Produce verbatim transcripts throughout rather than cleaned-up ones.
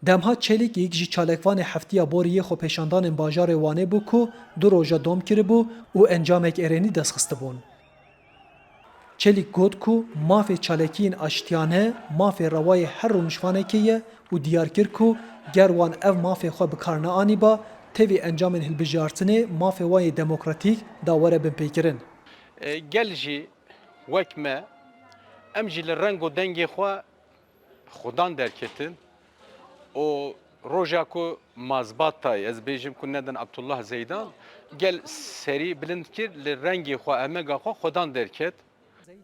Demha Çelîk yek ji çalakvanê heftiya borî yê xwepêşandanên bajarê Wanê bû ku du roja dom kiribû û encamek erênî dest xistibûn. Çelîk got ku mafê çalakiyên aştiyane mafê rewayê her rûniştvanekê ye û diyar kir ku ger wan ev mafê xwe bi kar neanîba, tevî encamên hilbijartinê mafê wan yê demokratîk da were binpêkirin. E, gel jî wek me, em jî li reng û dengê xwe xudan derketin û roja ku mazbatayê, ez bêjim ku nedin Abdullah Zeydan, gel serî bilind kir, li rengê xwe, emega xwe xudan derket.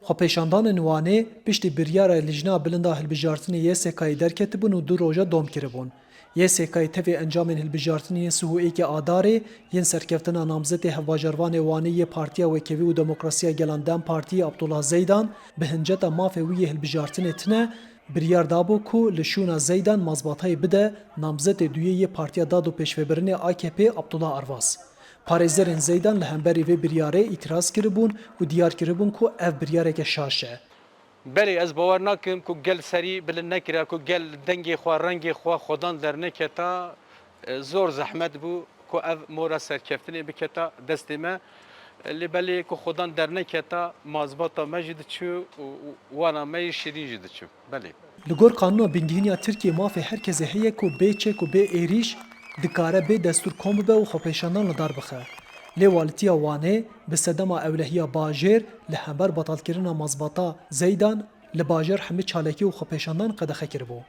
Xwepêşandanên Wanê piştî biryara Lijna Bilind a Hilbijartinê Y S K'yê derketibûn û du roja dom kiribûn. Y S K'yê tevî encamên hilbijartinê yên sih û êkê Adarê yên serkeftina namzetê hevbajarvanê Wanê yê Partiya Wekhevî û Demokrasiya Gelan DEM Partiyê Abdullah Zeydan bi hinceta mafê wî yê hilbijartinê tine, biryar dabû ku li şûna Zeydan mazbatayê bide namzetê duyê yê Partiya Dad û Pêşvebirinê A K P Abdullah Arvas. Parêzerên Zeydan li hemberî vê biryarê îtiraz kiribûn û diyar kiribûn ku ev biryareke şaş e. Belê, ez bawer nakim ku gel serî bilind nekira, ku gel dengê xwe, rengê xwe xwedan derneketa, e, zor zehmet bû ku ev mora serkeftinê biketa destê me. E, lê belê ku xwedan derneketa, mazbata me jî diçû û, û wana me yê şirîn jî diçû. Belê. Li gor Qanûna Bingehîn ya Tirkiyê mafê her kesê heye ku bê çek û bê êrîş dikare bê destûr kom bibe û xwepêşandan li dar bixe. Lê Walîtiya Wanê bi sedema ewlehiya bajêr li hember betalkirina mazbata Zeydan li bajêr hemî çalakî û xwepêşandan qedexe kiribû.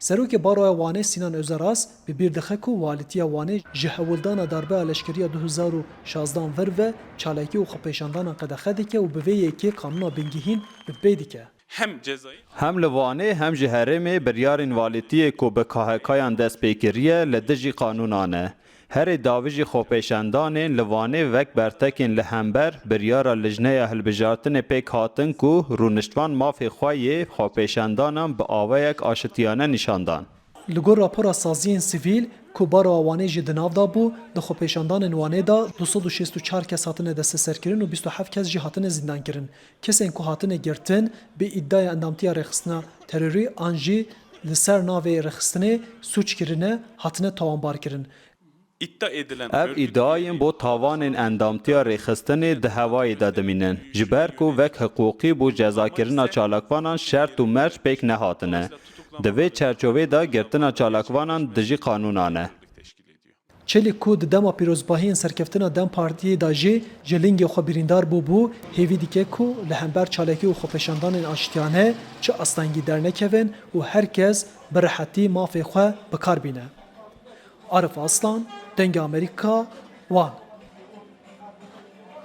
Serokê Baroya Wanê Sînan Özaras bi bîr dixe ku Walîtiya Wanê ji hewldana darbeya leşkeriya du hezar û şazdan vir ve çalakî û xwepêşandanan qedexe dike û bi vê yekê Qanûna Bingehîn bi pê dike. Hem cezayî. Hem li Wanê hem ji herêmê biryarên walîtiyê ku bi K H K'yan dest pê kiriye li dijî qanûnan e. Herê davî jî xwepêşandanên li Wanê wek bertekên li hember biryara Lijneya Hilbijartinê pêk hatin ku rûniştvan mafê xwe yê xwepêşandanan bi awayek aşitiyane nîşan dan. Li gor rapora saziyên sivîl ku Baroya Wanê jî di nav de bû, di xwepêşandanên Wanê de du sed û şêst û çar kes hatine desteserkirin û bîst û heft kes jî hatine zîndankirin. Kesên ku hatine girtin, bi îdaya endamtiya rêxistina terorî an jî li ser navê rêxistinê sûc kirine, hatine tawanbarkirin. Ev îdiayên bo tawanên endamtiya rêxistinê di hewayê de dimînin. Ji ber ku wek hiqûqî bo cezakirina çalakvanan şert û merc pêk nehatine. Di vê çerçovê de girtina çalakvanan dijî qanûnan e. Çelîk ku di dema pîrozbahiyên serkeftina DEM Partiyê de jî ji lingê xwe birîndar bûbû, hêvî dike ku li hember çalakî û xwepêşandanên aştiyane çi astengî dernekevin û her kes bi rehetî mafê xwe bi kar bîne. Arif Aslan, Dengê Amerîka, Wan.